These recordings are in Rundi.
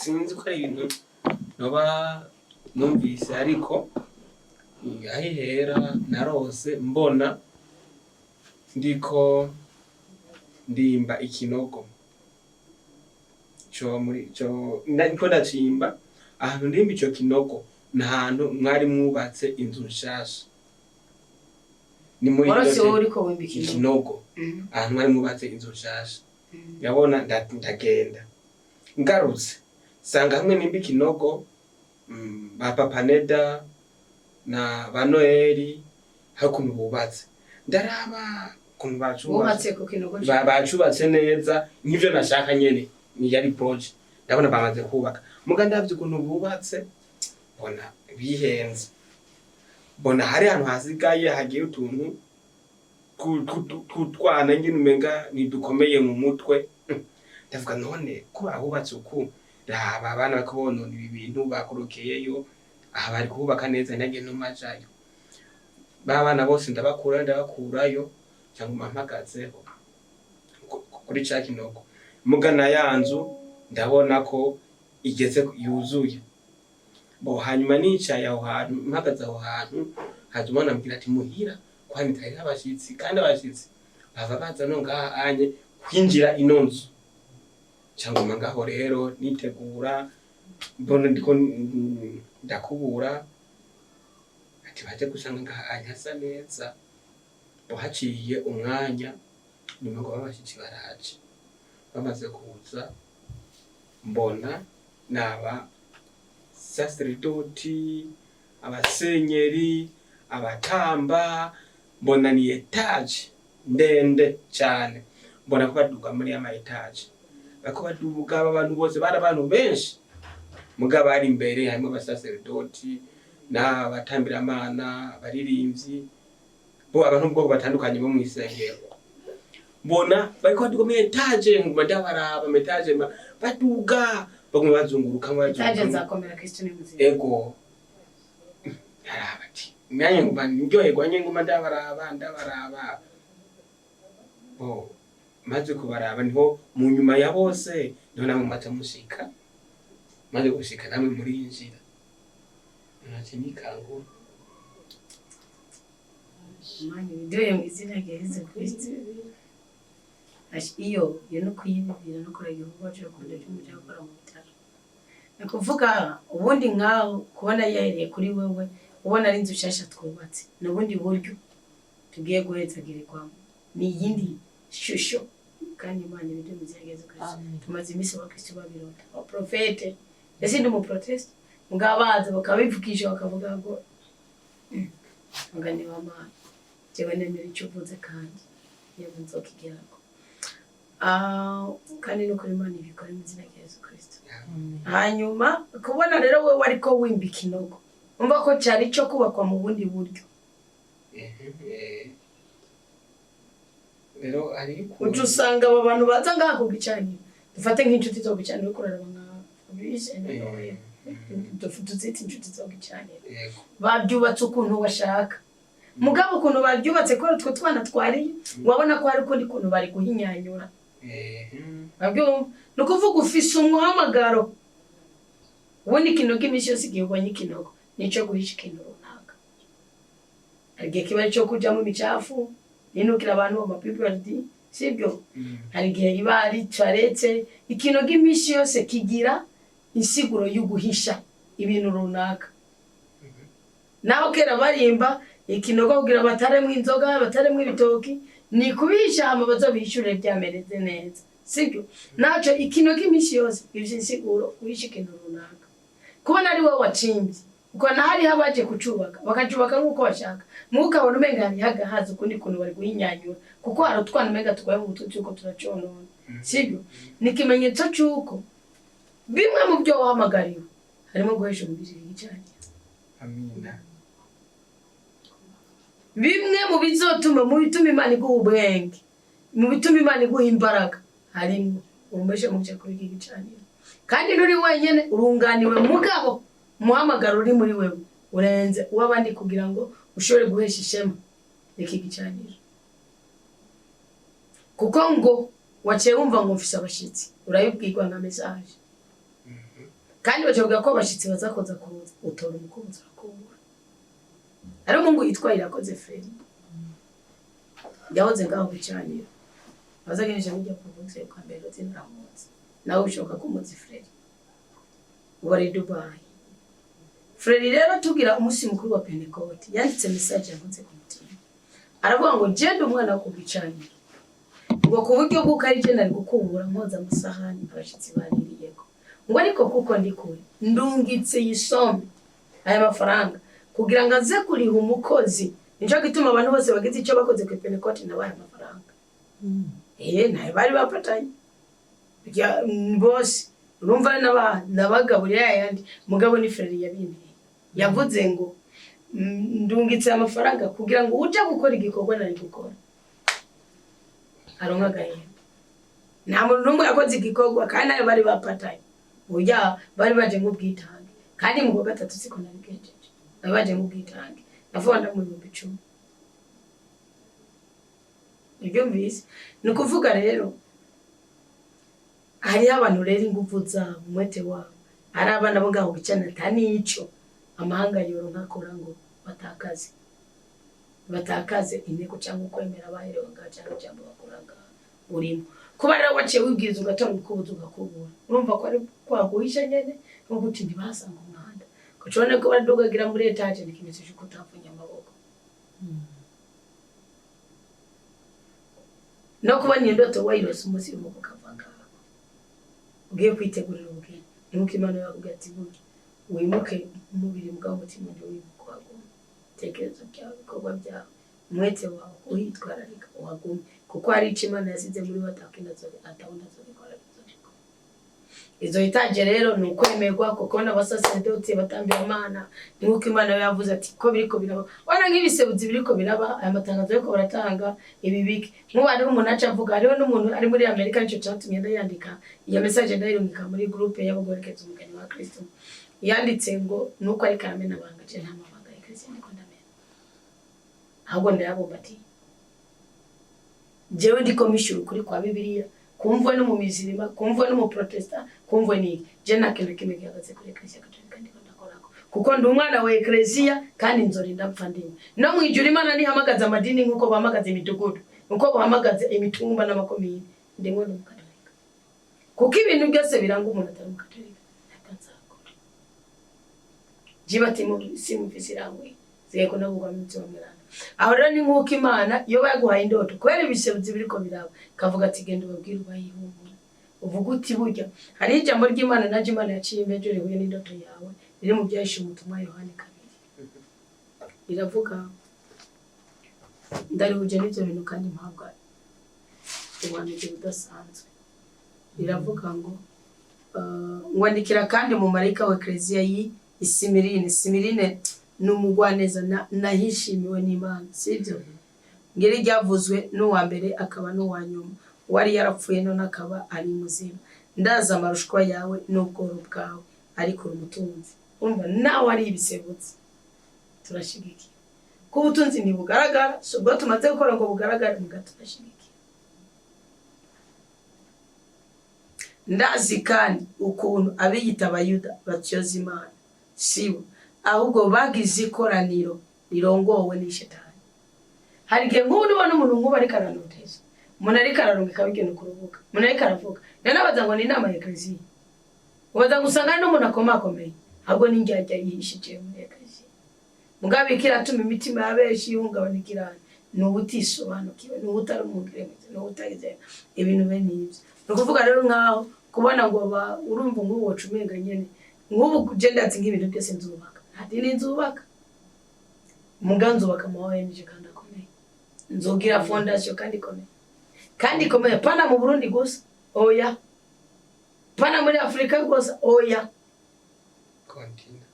Sinzi ko ari ibintu noba numvise, ariko aho ihera narose mbona ndiko ndimba ikinogo co muri co, ndiko ndacimba ahantu ndimba ico kinogo, ni ahantu mwari mwubatse inzu nshasha, ni muri Warose iryo wowe uriko wimba ikinogo? Ikinogo. Ahantu mwari mwubatse inzu nshasha. Ndabona ndagenda, ngarutse sanga hamwe nimba ikinogo, ba Papa Neda na ba Noeli, hari ukuntu bubatse, ndaraba ukuntu bacubatse. Wubatse ku kinogo? Bacubatse neza nk'ivyo nashaka nyene, ni yari projet. Ndabona bamaze kubaka, muga ndavye ukuntu bubatse, mbona bihenze, mbona hari ahantu hasigaye hagiye utuntu tw'utwana nyine umenga ntidukomeye mu mutwe. Ndavuga: "None ko bahubatse uku, raba abana bariko bonona ibi bintu bakorokeyeyo aha, bari kuhubaka neza ntihagire n'umwe ajayo." Ba bana bose ndabakurayo, ndabakurayo, cyangwa mpagazeho kuri ca kinogo, mugana ya nzu, ndabona ko igeze yuzuye. Bo hanyuma nicaye aho hantu, mpagaze aho hantu, haza umwana ambwira ati: "Muhira kwani hariho abashitsi, kandi abashitsi bava baza no ngaha anye kwinjira ino nzu." Cyangwa ngaho rero nitegura, mbona ndiko ndakubura, ati baje gusanga ngaha anye hasa neza. Bo haciye umwanya nyuma ngo abashitsi baraje, bamaze kuza mbona naba saseredoti, abasenyeri, abatamba, mbona ni étage ndende cyane, mbona ko baduga muri ama étage, bako baduga. Aba bantu bose bari abantu benshi, mugabo ari imbere harimo abasaseredoti n'abatambiramana, abaririmbyi, bo abantu b'ubwoko batandukanye bo mw'isengero. Mbona bariko baduga muri étage, nguma ndabaraba mu étage, baduga, baguma bazunguruka. Étage. Bazunguruka. Nzakomera, Kristo ni muzima. Ego, araba ati myanya nguma ndyoherwa nye, nguma ndabaraba, ndabaraba. Bo maze kubaraba, niho mu nyuma ya bose niho namwe maze mushika, maze gushika namwe murinjira, nace nikangura. Imana ibiduhe mu izina rya Yesu Kristo. Iyo no kuyibibira no kureba igikorwa cy'urukundo cy'umuco gukora mu bitaro, ni ukuvuga ubundi nkaho kubona yahereye kuri wewe, ubona ari inzu nshasha twubatse, ni ubundi buryo tugiye guhezagirirwamo, ni iyindi shusho, kandi Imana ibiduhe mu izina rya Yesu Kristo. Tumaze iminsi abakristo babirota, abaprofete, ese ndi umuproteste, mugabo baza bakabivugisha, bakavuga ngo mugani w'Amana, jewe nemera icyo uvuze kandi yewe nzokigerako. Ah, kandi no kuri Imana ibikora mu izina rya Yesu Kristo. Hanyuma kubona rero wewe ariko wimba ikinogo, umva ko cyari cyo kubakwa mu bundi buryo. Rero hari uca usanga abo bantu baza ngaha ku gicaniro, dufate nk'inshuti zo gucanira, uriko uraraba nka Fabrice na Noel, tuzite inshuti zo gucanira. Babyubatse ukuntu bashaka, mugabo ukuntu babyubatse, kubera utwo twana twariye, wabona ko hari ukundi kuntu bari guhinyanyura. Babyumva, ni ukuvuga ufise umuhamagaro. Ubundi ikinogo, iminsi yose igihe ubonye ikinogo, nico guhisha ikintu runaka. Hari igihe kiba ari ico kujamo imicafu ninukira abantu, amapipardi, sibyo? Hari igihe iba ari toilette. Ikinogo iminsi yose kigira insiguro y'uguhisha ibintu runaka. Naho kera barimba ikinogo kugira bataremwo inzoga, bataremwo ibitoki, ni kubihisha, hama bazobihishure byamereze neza, sibyo? Naco ikinogo iminsi yose gifise insiguro, guhisha ikintu runaka. Kubona ari wowe wacimbye, ukabona hariho abaje kucubaka, bakacubaka nk'uko bashaka, muwe ukabona umenga hariho agahaza, ukundi kuntu bari guhinyanyura, kuko hari utwana umenga turwaye mu mutwe turiko turaconona, sibyo? Ni ikimenyetso c'uko bimwe mu byo wahamagariwe harimo guhesha umubiri igicaniro. Amina. Bimwe mu bizotuma, mu bituma Imana iguha ubwenge, mu bituma Imana iguha imbaraga, harimo urumeshe muca kuri iki gicaniro. Kandi nturi wenyene, urunganiwe, mugabo umuhamagaro uri muri wewe urenze uw'abandi kugira ngo ushobore guhesha ishema iki gicaniro, kuko ngo waciye wumva ngo mfise abashitsi, urabibwirwa nka message. Kandi bacavuga ko abashitsi bazakoza kuza, utora umukubuzo urakubura. Ari umuhungu yitwa Irakoze Freri, yahoze ngaho bicanira abazagenesha bijya kuvuze kwa mbere zinaramuzi, nawe bishoboka ko umuzi Freri, ubu ari Dubai. Freri rero tugira umunsi mukuru wa Pentecote, yanditse message yankoze ku mutima, aravuga ngo jenda umwana wo kugicanira, ngo ku buryo bw'uko ari je nari gukubura nkoza amasahani abashitsi baririyeko, ngo ariko kuko ndi kure ndungitse yisome aya mafaranga kugira ngo aze kuriha umukozi. Nico gituma abantu bose bagize icyo bakoze ku Pentecote nabaye amafaranga. Nayo bari bafatanye bose, urumva nabagaburira yayandi. Mugabo ni Freri yabinteye, yavuze ngo ndungitse amafaranga kugira ngo uje gukora igikorwa nari gukora aronka agahembo. Nta muntu n'umwe yakoze igikorwa, kandi nayo bari bapatanye, burya bari baje nk'ubwitange. Kandi mu kwa gatatu siko nabigenjeje, bari baje nk'ubwitange, navuga ndamu 10,000. Ubyumvise? Ni ukuvuga rero hariho abantu rero ingufu zabo, umwete wabo, ari abana bo ngaho bicana, ata n'ico amahanga yoronka akora ngo batakaze intego cyangwa ukwemera baherewe ngaho cyangwa ijambo bakora ngaho urimo. Kuba rero waciye wibwiriza ugatora umukubuzo ugakubura, urumva ko ari kwaguhisha nyene, nkuko uti ntibahasanga umwanda, kucibone ko baradugagira muri etaje, ni ikimenyetso c'uko utapfunye amaboko. No kubona iyo ndoto wayirose umunsi wimuka ukava ngaho ugiye kwitegurira ubugeni, ni nkuko Imana yakubwira ati burya wimuke umubiri, mugabo umutima ntiwimuke, uhagume. Ibitekerezo byawe, ibikorwa byawe, umwete wawe, uhitwararika uhagume, kuko hari ico Imana yasize muri we atabona azobikora, azobikora. Izo etaje rero ni ukwemerwa, kuko n'abasaseredoti batambira Imana, ni nkuko Imana yo yavuze ati ko biriko biraba, wana nk'ibisebuzi biriko biraba, aya matangazo ariko baratanga ibi biki. Nk'ubu hariho umuntu aca avuga, hariho n'umuntu ari muri Amerika, nico catumye ndayandika iyo message, ndayirungika muri groupe y'abagorekeza umugeni wa Kristo. Yanditse ngo nuko ariko aramena abanga, je nta mabanga ya Kristo ndiko ndamena, ahubwo ndayabumbatiye. Jewe ndiko mishura ukuri kwa Bibiliya, kumvwe n'umumizirima, kumvwe n'umuprotesta, kumvwe n'iki, je nta kintu kimwe gihagaze kuri Eklesiya Katolika ndiko ndakorako, kuko ndi umwana wa Eklesiya kandi nzorinda mpfa ndimwe. No mu ijuru Imana ntihamagaza amadini nk'uko bahamagaza imidugudu, nk'uko bahamagaza imitumba n'amakomine, ndimwe n'umukatolika, kuko ibintu byose biranga umuntu atari umukatolika ntabwo nzakora. Jiba ati simufise irangwe zigiye kunagurwa mu mutima mweranda. Aho rero ni nk'uko Imana iyo baguhaye indoto kubera ibisebuzi biriko biraba, kavuga ati genda ubabwire ubayihumura, uvuga uti burya hariho ijambo ry'Imana naje Imana yaciye impejo rihuye n'indoto yawe, riri mu byahishe umutumwa Yohani 2, riravuga ndarihuje n'ivyo bintu kandi mpabwa ubuhanuzi budasanzwe. Riravuga ngo ngwandikira kandi mu marayika wa Eklesiya y'i Simirine. Simirine ni umugwaneza nahishimiwe n'Imana, sibyo? Ngiri ryavuzwe n'uwa mbere akaba n'uwa nyuma, uwari yarapfuye none akaba ari muzima. Ndaza amarushwa yawe n'ubworo bwawe, ariko uri umutunzi. Urumva nawe ari ibisebutsi, turashigikiye ko ubutunzi ntibugaragara, si ubwo tumaze gukora ngo bugaragare, muga turashigikiye. Ndazi kandi ukuntu abiyita Abayuda batyoza Imana, sibo ahubwo bagize ikoraniro rirongowe n'ishetani. Hari igihe nk'ubu nubona umuntu nk'ubu ariko aranoteza, umuntu ariko ararungika bigenda ku rubuga, umuntu ariko aravuga, rero nabaza ngo ni inama ya Eklesiya, ubaza gusanga n'umuntu akomakomeye, ahubwo ni indyarya yihishije muri Eklesiya. Mugabo ikiratuma imitima ya benshi ihungabana ikirana ni ubutisobanukiwe, ni ubutari umugiremeze, ni ubutagize ibintu bene ibyo. Ni ukuvuga rero nkaho kubona ngo urumva nk'ubu woca umenga nyene nk'ubu je ndazi nk'ibintu byose nzubaka, nta dini nzubaka, muga nzubaka ama ONG kandi akomeye, nzogira fondation kandi ikomeye, kandi ikomeye pana mu Burundi gusa, oya, pana muri Afrika gusa, oya, Kontina.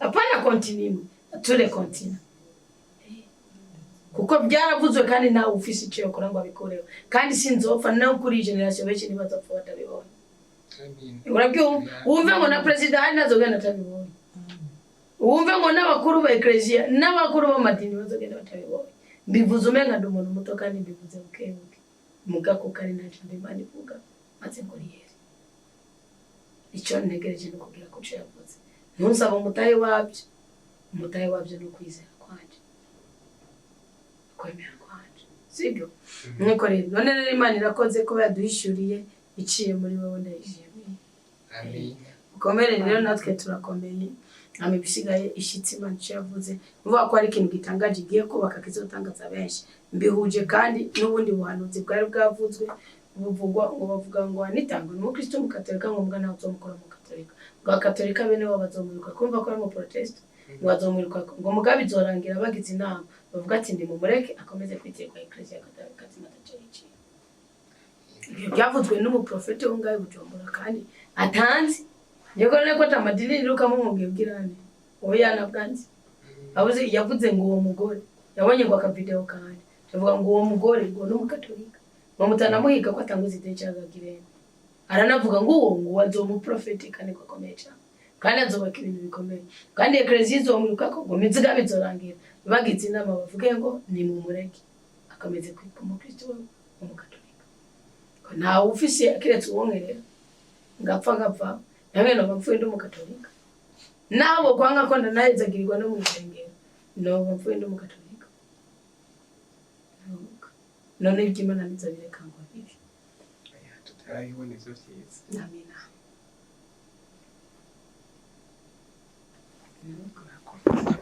Hapana kontina imwe, ture kontina, kuko byaravuzwe kandi nawe ufise icyo yakora ngo abikoreho. Kandi sinzopfa nawe kuri generation benshi ntibazopfa batabibonye. Amin. Urabyumva? Wumve ngo na perezida hari nazogenda atabibonye, wumve ngo n'abakuru ba eklesiya n'abakuru b'amadini bazogenda batabibonye. Mbivuze umenga ndi umuntu muto kandi mbivuze bukebuke, muga kuko ari nta jambo Imana ivuga maze ngo riyere. Ico Icyo ntegereje ni ukubwira ko ico yavuze, ntunsaba umutahe wabyo. Umutahe wabyo ni ukwizera kwanje, ukwemera kwanje, sibyo? Niko rero, none rero Imana irakoze kuba yaduhishuriye iciye muri wowe, ndayishimiye. Amen. Ukomere rero, natwe turakomeye. Hama ibisigaye ishitsi Imana ico yavuze, uvuga ko hari ikintu gitangaje igiye kubaka kizotangaza benshi. Mbihuje kandi n'ubundi buhanuzi bwari bwavuzwe, buvugwa ngo bavuga ngo Anita ngo ni umukristo w'umukatolika, ngo mbwa ntawe uzomukora umukatolika, ngo abakatolika bene wabo bazomwiruka kumva ko ari umuprotestant, ngo bazomwiruka, ngo mugabe izorangira bagize inama bavuga ati ndimumureke akomeze kwiterwa Eklezia Katolika ataco yiciye. Ibyo byavuzwe n'umuprofeti wo ngaho i Bujumbura kandi atanzi. Niko none ko atamadini nirukamo umubwiye ubwirane oya nabwanzi abuze. Yavuze ngo uwo mugore yabonye ngo akavideo kanje, avuga ngo uwo mugore ngo ni umukatolika, ngo mutanamuhiga ko atanguze ideni cyangwa agirene. Aranavuga ngo uwo ngo azoba umuprofeti kandi ko akomeye cyane, kandi azubaka ibintu bikomeye, kandi eklezia izomwirukako, ngo miziga bizorangira bagize inama bavuge ngo nimumureke akomeze kwitwa umukristo w'umukatolika, ko ntawe ufise kiretse uwongerera ngapfa ngapfa namwe noba mpfuye ndi umukatolika. Naho kwanga ko ndanahezagirirwa no mu isengero, noba mpfuye ndi umukatolika. None iby'Imana ntizabireka ngo bibe. Oya, tutarabibona ivyo vyiza. Amina. Murakoze.